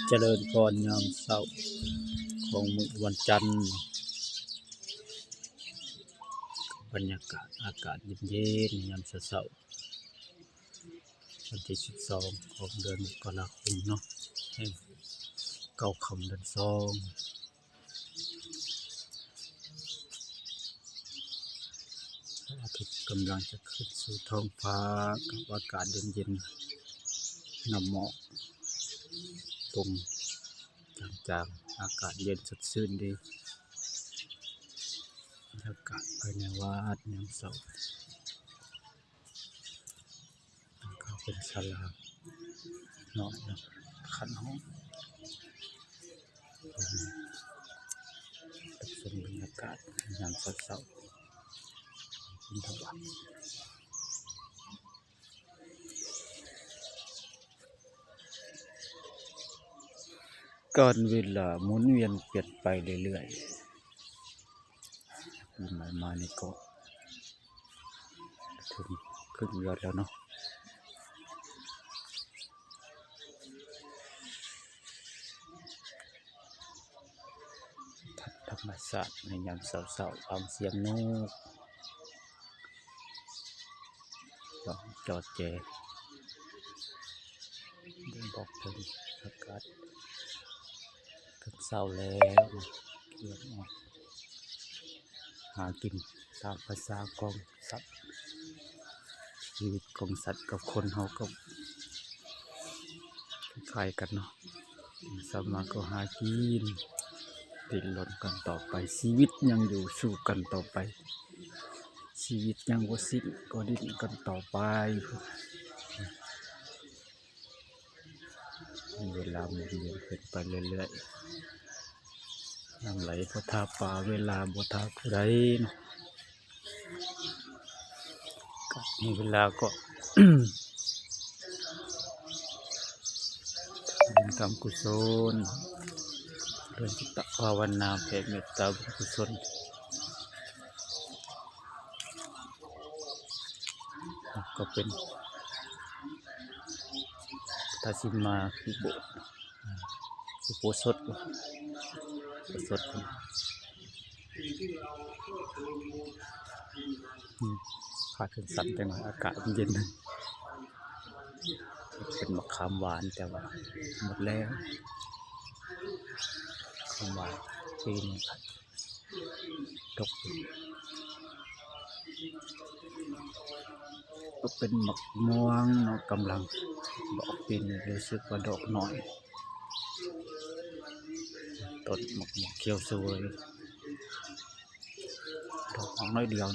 ຈະເລີນພອນຍາມເຊົ້າຂອງມື້ວັນຈັນ, ບັນຍາກາດອາກາດເຢັນໆ ຍາມເຊົ້າໆ ວັນທີສິບສອງຂອງເດືອນມົກກະລາຄົມເນາະ, ແຮມເກົ້າຄ່ຳເດືອນສອງ. ພະອາທິດກຳລັງຈະຂຶ້ນສູ່ທ້ອງຟ້າ ກັບອາກາດເຢັນໆ ນ້ຳໝອກລົງຈາງໆ ອາກາດເຢັນສົດຊື່ນດີ. ບັນຍາກາດພາຍໃນວັດຍາມເຊົ້າ. ກໍເປັນສາລາເນາະ ຄັນຫ້ອງ ເປັນຊົມບັນຍາກາດຍາມເຊົ້າໆ ເປັນທຳວັດ. ການເວລາໝູນວຽນປ່ຽນໄປເລື້ອຍໆ ປີໃໝ່ມານີ້ກໍ ເຖິງຄຶ່ງເດືອນແລ້ວເນາະ. ທັດທຳມະຊາດໃນຍາມເຊົ້າໆ ຟັງສຽງນົກຮ້ອງຈໍແຈ ບົ່ງບອກເຖິງອາກາດ ເຖິງເຊົ້າແລ້ວ ກຽມອອກຫາກິນຕາມພາສາຂອງສັດ. ຊີວິດຂອງສັດກັບຄົນເຮົາກໍຄ້າຍໆກັນເນາະ, ເຊົ້າມາກໍຫາກິນ ດີ້ນລົນກັນຕໍ່ໄປ, ຊີວິດຍັງຢູ່ ສູ້ກັນຕໍ່ໄປ, ຊີວິດຍັງບໍ່ສິ້ນ ກໍດີ້ນກັນຕໍ່ໄປ. ເວລາໝູນວຽນເປັນໄປເລື້ອຍໆ, ນ້ຳໄຫຼບໍ່ຖ້າປາ, ເວລາບໍ່ຖ້າຜູ້ໃດເນາະ. ກະມີເວລາກໍ ທຳບຸນທຳກຸສົນ, ເລີນຈິດຕະພາວະນາ, ແຜ່ເມດຕາບຸນກຸສົນ. ກໍເປັນ ພະທາດສີມາ ຄືໂບດ ອຸໂບສົດ ອຸໂບສົດ ອືມ ພາຂຶ້ນຊັ້ນຈັກໜ້ອຍ ອາກາດເຢັນ. ເປັນໝາກຂາມຫວານ ແຕ່ວ່າໝົດແລ້ວ ໝາກຂາມຫວານປີນີ້ ດົກ ກໍເປັນໝາກມ່ວງເນາະ ກຳລັງດອກ, ປີນີ້ຮູ້ສຶກວ່າດອກໜ້ອຍ, ຕົ້ນໝາກມ່ວງຂຽວສວຍ ດອກອອກໜ້ອຍດຽວ.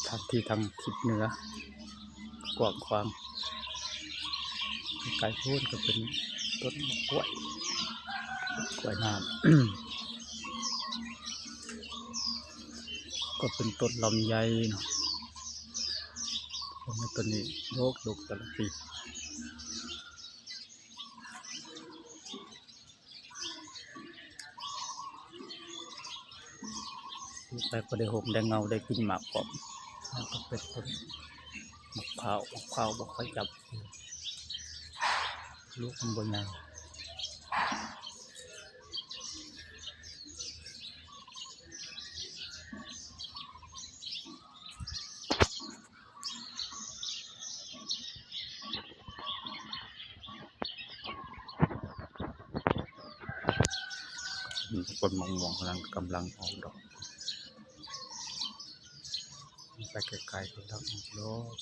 ທາງທີ່ທາງທິດເໜືອກວ້າງຂວາງ, ໄກໆພຸ້ນກໍເປັນຕົ້ນກ້ວຍ, ກ້ວຍນ້ຳ, ກໍເປັນຕົ້ນລຳໄຍເນາະ. ຕົ້ນນີ້ດົກໆ ແຕ່ລະປີ. ປູກໄປກໍໄດ້ຮົ່ມໄດ້ເງົາ ໄດ້ກິນໝາກພ້ອມ, ແລ້ວກໍເປັນຕົ້ນໝາກພ້າວ, ໝາກພ້າວບໍ່ຄ່ອຍຈັບ, ລູກມັນບໍ່ໃຫຍ່. ຕົ້ນໝາກມ່ວງກຳລັງ ກຳລັງອອກດອກ, ໄປໄກໆ ກຳລັງອອກດອກ.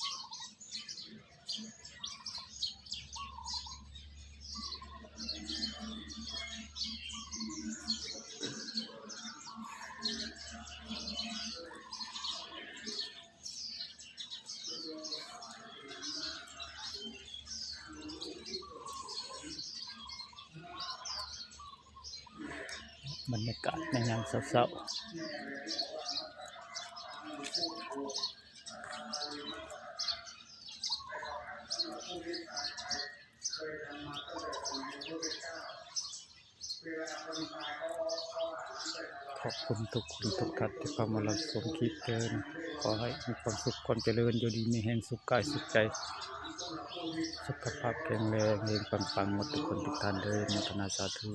ບັນຍາກາດໃນຍາມເຊົ້າໆ. ເວລາຄົນຕາຍກໍ ຂອບຄຸນທຸກຄົນທຸກທ່ານທີ່ເຂົ້າມາຮັບຊົມຄລິບເດີ. ຂໍໃຫ້ມີຄວາມສຸກຄວາມຈະເລີນ ຢູ່ດີມີແຮງ ສຸກກາຍສຸກໃຈ ສຸຂະພາບແຂງແຮງ ເຮັງປັງໆ ໝົດທຸກຄົນທຸກທ່ານເດີ. ອະນຸໂມທະນາສາທຸ.